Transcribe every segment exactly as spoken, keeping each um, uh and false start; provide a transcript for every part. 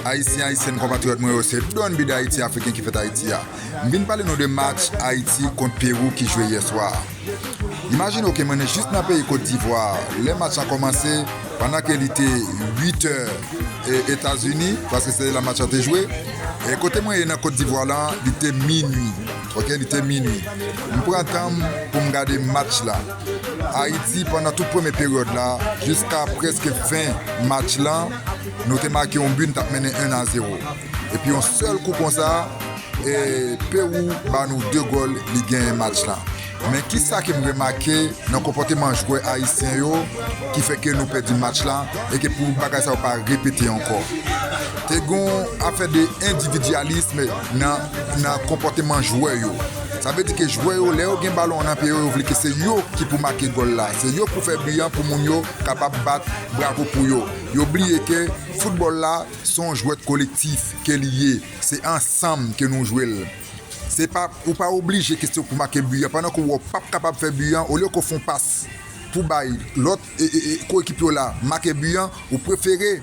Ayisyen, Ayisyèn, konpatriyòt mwen yo, se Don B D'Haiti, Afriken ki fèt Ayiti a. M vin pale nou de match Ayiti kont Pewou ki jwe yè swa a. Imajine w ke mwen jis nan peyi Kot Divwa, lè match la kòmanse, pandan ke li te uit è, e, Etazini, paske se la match la te jwe, e kote mwen ye nan Kot Divwa la, li te minui. Ok, li te minui. M pran tan m pou m gade match la. Ayiti, pandan tout premye peryòd la, jiska prèske fen match la, nou te make yon bi, n t ap mennen en a zewo. Epi yon sèl kou konsa, e, Pewou ba nou de gòl, li genyen match la. Men kisa ke m remake nan konpòteman jwè ayisyen yo ki fè ke nou pèdi match la e ke pou bagay sa yo pa repete ankò? Te gen yon afè de endividyalism nan, nan konpòteman jwè yo. Sa vle di ke jwè yo, lè yo gen balon an nan pye yo, yo vle ke se yo ki pou make gòl la. Se yo pou fè bi an pou moun yo kapab bat bravo pou yo. Yo bliye ke foutbòl la, se yon jwèt kolektif ke li ye. Se ansanm ke nou jwe l. Se pa, ou pa oblije ke se ou pou make bi an. Pandan ke w wè w p ap kapab fè bi an, olye ke w fè yon pas pou bay lòt, e, e, e, koekipye w la make bi an, ou prefere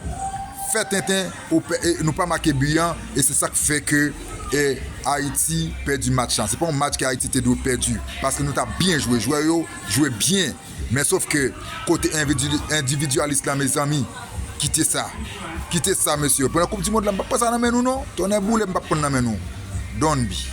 fè tenten, ou pè-, e, nou pa make bi an, e se sa k fè ke, e, Ayiti pèdi match lan. Se pa yon match ke Ayiti te dwe pèdi, paske nou t ap byen jwe, jwè yo jwe byen. Men sof ke kote envidi-, endividyalis la, mezanmi, kite sa. Kite sa, mesye. Pandan Koup di Mond la, m p ap pran sa nan men nou, non. Tonnè boule, m p ap pran nan men nou. Don B.